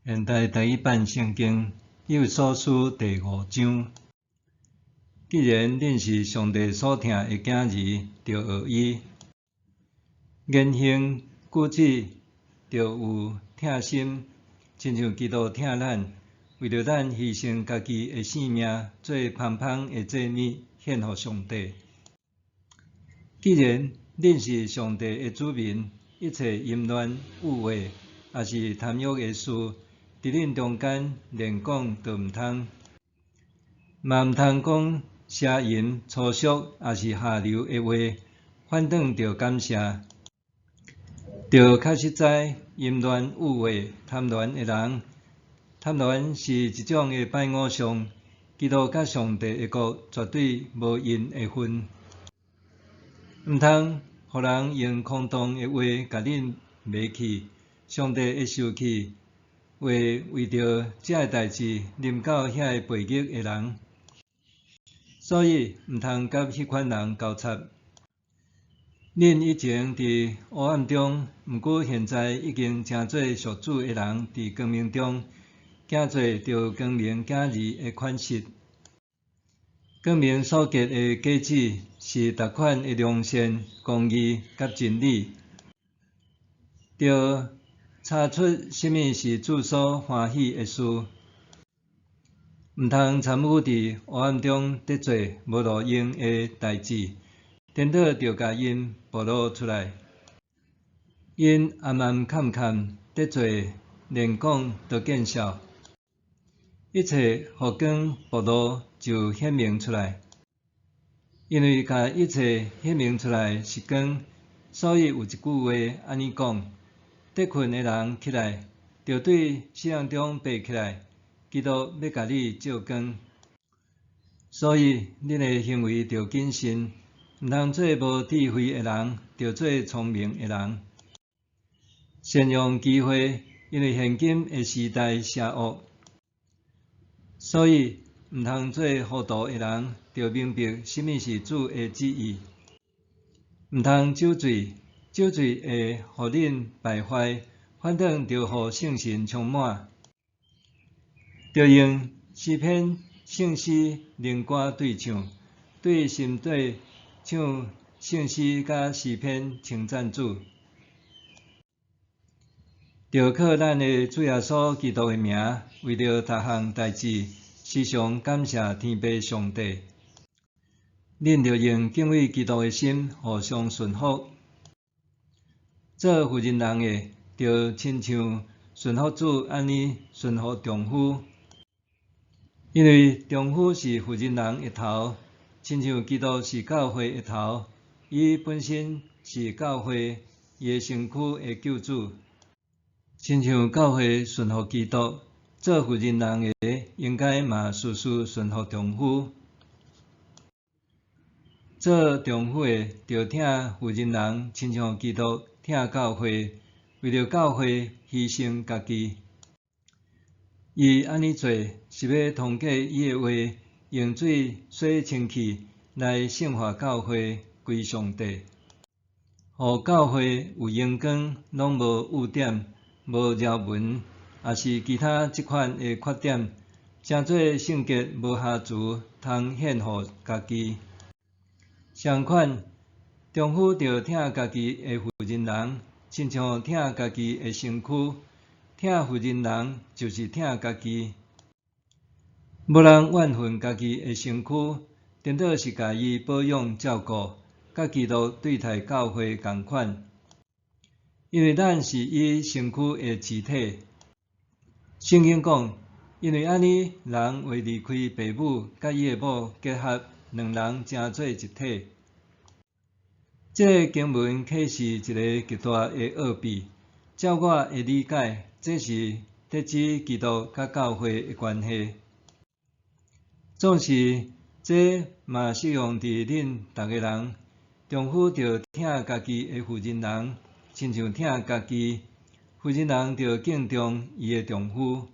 現代台語版聖經以弗所書第五章。既然恁是上帝所疼的囝兒，著學伊言行舉止，著有疼心，親像基督疼咱，為著咱犧牲家己的性命，做芳香的祭物，獻予上帝。既然恁是上帝的子民，一切淫亂欲話，抑是貪欲的事，佇恁中間連講都毋通，嘛毋通講邪淫粗俗，抑是下流的話，反轉著感謝。著確實知淫亂欲話貪戀的人，貪戀是一種的拜偶像，基督佮上帝的國絕對無𪜶的份。毋通予人用空洞的話共恁迷去，上帝的受氣會為著這个代誌臨到遐个悖逆的人，所以毋通佮彼款人交插。恁以前佇黑暗中，毋過現在已經成做屬主的人，佇光明中行做著光明囝兒的款式。光明所結的果子是逐款的良善、公義佮真理，著查出啥物是主所歡喜的事。毋通參與佇黑暗中咧做無路用的代誌，顛倒著共𪜶暴露出來。𪜶暗暗崁崁咧做，連講都見笑。一切予光暴露就顯明出來，因為共一切顯明出來是光，所以有一句話按呢講：佇睏的人起來，著對死人中爬起來，基督欲共你照光。所以恁的行為著謹慎，毋通做無智慧的人，著做聰明的人。善用機會，因為現今的時代邪惡，所以毋通做糊塗的人，著明白啥物是主的旨意。毋通酒醉，酒醉會予恁敗壞，反轉著予聖神充滿。著用詩篇、聖詩、靈歌對唱，對心底唱聖詩佮詩篇稱讚主。著靠咱的主耶穌基督的名，為著逐項代誌，時常感謝天父上帝。恁著用敬畏基督的心互相順服。做婦人人的，著親像順服主按呢順服丈夫，因為丈夫是婦人人的頭，親像基督是教會的頭，伊本身是教會伊的身軀的救主。親像教會順服基督，做婦人人的應該嘛事事順服丈夫。做丈夫的，著疼婦人人，親像基督疼教會，為著教會犧牲家己。伊按呢做，是欲通過伊的話，用水洗清氣，來聖化教會，歸上帝，予教會有榮光，攏無污點，無條紋，抑是其他這款的缺點，成做聖潔無瑕疵，通獻予家己。相款，丈夫著疼家己的婦人人，親像疼家己的身軀。疼婦人人就是疼家己。無人怨恨家己的身軀，顛倒是共伊保養照顧，佮基督對待教會仝款。因為咱是伊身軀的肢體。聖經講，因為按呢，人會離開爸母，佮伊的某結合，兩人成做一體。這个經文啟示一个極大的奧秘，照我的理解，這是特指基督佮教會的關係。總是，這嘛適用佇恁逐个人，丈夫著疼家己的婦人人，親像疼家己；婦人人著敬重伊的丈夫。